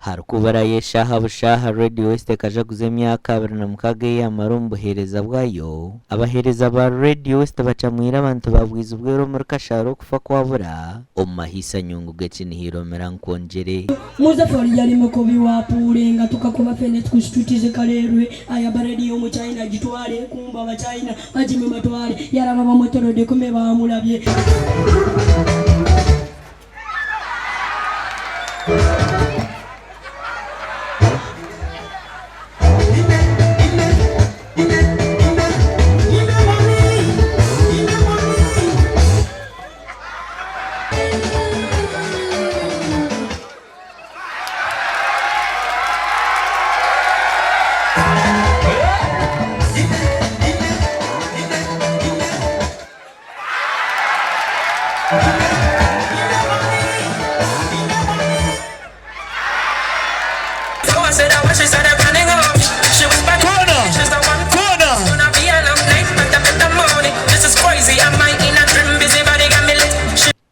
Harikuburayo eshaaha bushaaha Radio West ekajaguza emyaka 26 ei yaamara omu buheereza bwayo, abaheereza ba Radio West bacamwire abantu ba Bwizibwera omuri Kashaaro okufa kwabura omu mahaisa nyungu g'ekinihiro Mirankwongyere. Muzafari yali mukubi wa puule nga tukakuba fene ku street ze Kaleerwe ayaba radio mu China gitwale kumbe aba China bagime batwale yaraba bamwetolode kumbe bamulabye.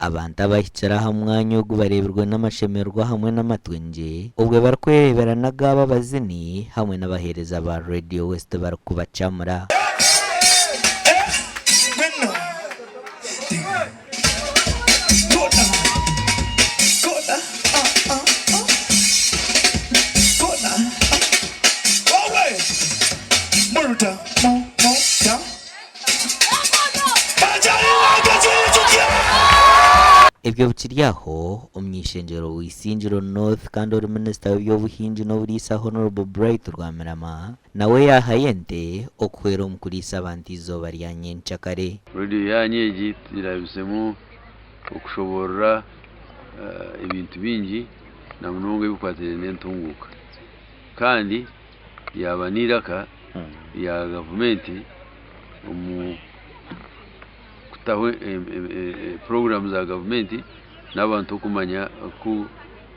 Abantu abahikire aha mwanya ogu bareebirwe n'amashemererwa hamwe n'amatwengye obwe barikwereebera n'agaabo abazini hamwe n'abaheereza ba Radio West barikubacamura. Ebyo bikiri aho, Omuny'eishengyero wa Isingiro North kandi ori minisita w'eby'obuhingi n'oburiisa Hon. Bright Rwamirama nawe yaahayo ente okuhwera omu kuriisa abantu eizooba rya nyenkyakare. Rediyo yaanyu egi erabisemu okushoboorora ebintu bingi na munonga ebikwatiraine n'entunguuka kandi yaaba n'eiraka rya gavumenti omu kutaho puroguraamu za gavumenti n'abantu okumanya oku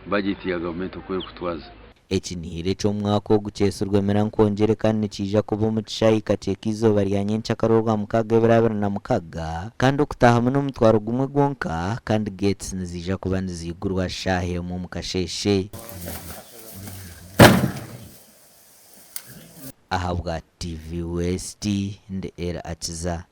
bajeti ya gavumenti oku erikutwaza. Ekinihiro eky'omwaka ogu kyetsirwe Mirankwongyere kandi nikiija kuba omu kishaayi Kakyeka eizooba rya nyenkyakara Orwamukaaga ebiro 26 kandi okutaahamu n'omutwaro gumwe gwonka kandi gates niziija kuba niziigurwa shaaha emwe omu kasheeshe. Ahabwa TV West, ndi Elly Akiza.